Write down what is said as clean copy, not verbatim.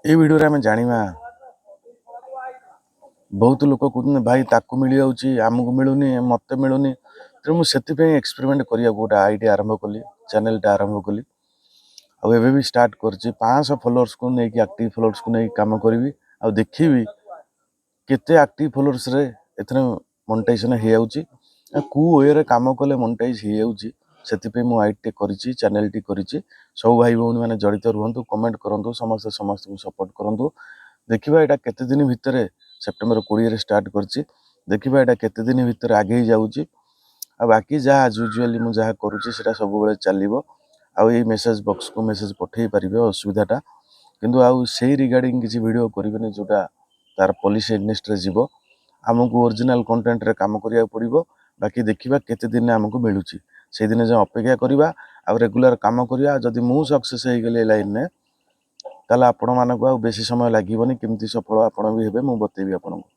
ଏଇ ଭିଡ଼ିଓରେ ଆମେ ଜାଣିବା, ବହୁତ ଲୋକ କହୁଛନ୍ତି, ଭାଇ, ତାକୁ ମିଳିଯାଉଛି, ଆମକୁ ମିଳୁନି, ମୋତେ ମିଳୁନି। ତେଣୁ ମୁଁ ସେଥିପାଇଁ ଏକ୍ସପେରିମେଣ୍ଟ କରିବାକୁ ଗୋଟେ ଆଇଡ଼ି ଆରମ୍ଭ କଲି, ଚ୍ୟାନେଲଟା ଆରମ୍ଭ କଲି ଆଉ ଏବେ ବି ଷ୍ଟାର୍ଟ କରିଛି। 500 ଫଲୋଅର୍ସକୁ ନେଇକି, ଆକ୍ଟିଭ ଫଲୋଅର୍ସକୁ ନେଇକି କାମ କରିବି ଆଉ ଦେଖିବି କେତେ ଆକ୍ଟିଭ ଫଲୋଅର୍ସରେ ଏଥିରେ ମନିଟାଇଜେସନ୍ ହେଇଯାଉଛି ଆଉ କେଉଁ ୱେରେ କାମ କଲେ ମନିଟାଇଜ୍ ହେଇଯାଉଛି। ସେଥିପାଇଁ ମୁଁ ଆଇଡ଼ିଟେ କରିଛି, ଚ୍ୟାନେଲଟି କରିଛି। ସବୁ ଭାଇ ଭଉଣୀମାନେ ଜଡ଼ିତ ରୁହନ୍ତୁ, କମେଣ୍ଟ କରନ୍ତୁ, ସମସ୍ତେ ସମସ୍ତଙ୍କୁ ସପୋର୍ଟ କରନ୍ତୁ। ଦେଖିବା ଏଇଟା କେତେ ଦିନ ଭିତରେ, ସେପ୍ଟେମ୍ବର 20ରେ ଷ୍ଟାର୍ଟ କରିଛି, ଦେଖିବା ଏଇଟା କେତେ ଦିନ ଭିତରେ ଆଗେଇ ଯାଉଛି। ଆଉ ବାକି ଯାହା ଆଜ୍ ୟୁଜୁଆଲି ମୁଁ ଯାହା କରୁଛି, ସେଇଟା ସବୁବେଳେ ଚାଲିବ। ଆଉ ଏଇ ମେସେଜ ବକ୍ସକୁ ମେସେଜ ପଠେଇ ପାରିବେ ଅସୁବିଧାଟା, କିନ୍ତୁ ଆଉ ସେଇ ରିଗାର୍ଡ଼ିଂ କିଛି ଭିଡ଼ିଓ କରିବେନି ଯେଉଁଟା ତାର ପଲିସି ଏଗନେଷ୍ଟରେ ଯିବ। ଆମକୁ ଅରିଜିନାଲ କଣ୍ଟେଣ୍ଟରେ କାମ କରିବାକୁ ପଡ଼ିବ। ବାକି ଦେଖିବା କେତେ ଦିନରେ ଆମକୁ ମିଳୁଛି। ସେଇଦିନ ଯାଏଁ ଅପେକ୍ଷା କରିବା ଆଉ ରେଗୁଲାର କାମ କରିବା। ଯଦି ମୁଁ ସକ୍ସେସ୍ ହେଇଗଲି ଏ ଲାଇନରେ, ତାହେଲେ ଆପଣମାନଙ୍କୁ ଆଉ ବେଶୀ ସମୟ ଲାଗିବନି। କେମିତି ସଫଳ ଆପଣ ବି ହେବେ, ମୁଁ ବତେଇବି ଆପଣଙ୍କୁ।